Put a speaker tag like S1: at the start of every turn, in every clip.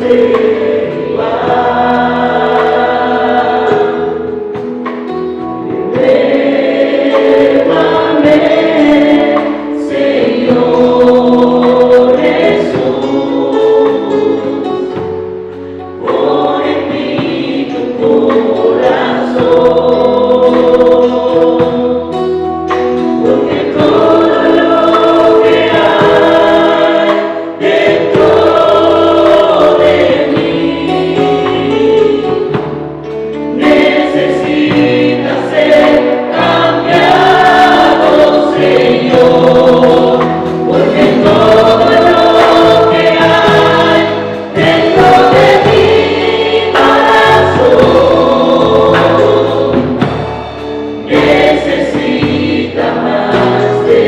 S1: ser igual. Relévame, Señor Jesús, pon en mí tu corazón, porque todo lo que hay dentro de mí necesita ser cambiado, Señor, porque todo lo que hay dentro de mi corazón necesita más de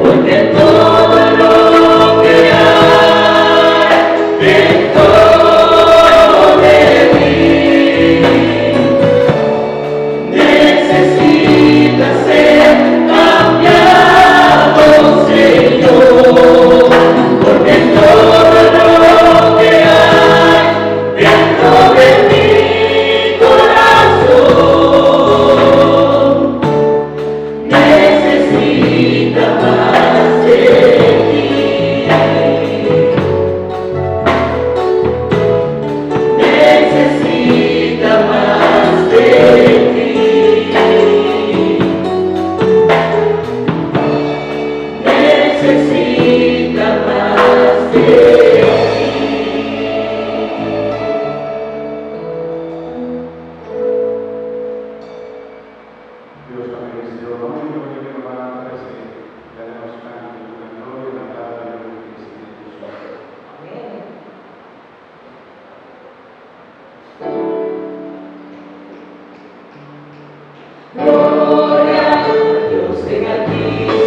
S2: Porque
S1: ti.
S2: todo lo que hay
S1: Porque todo lo que hay dentro de mí necesita ser cambiado, Señor. Porque todo lo que hay dentro de mi corazón necesita más de ti. Necesita más de ti. Necesita más de ti.
S3: Dios ta merecedor, únicamente para presente. Le damos canto de la gloria, la palabra de Dios, que es
S4: Amén.
S1: Gloria a Dios en altísimo.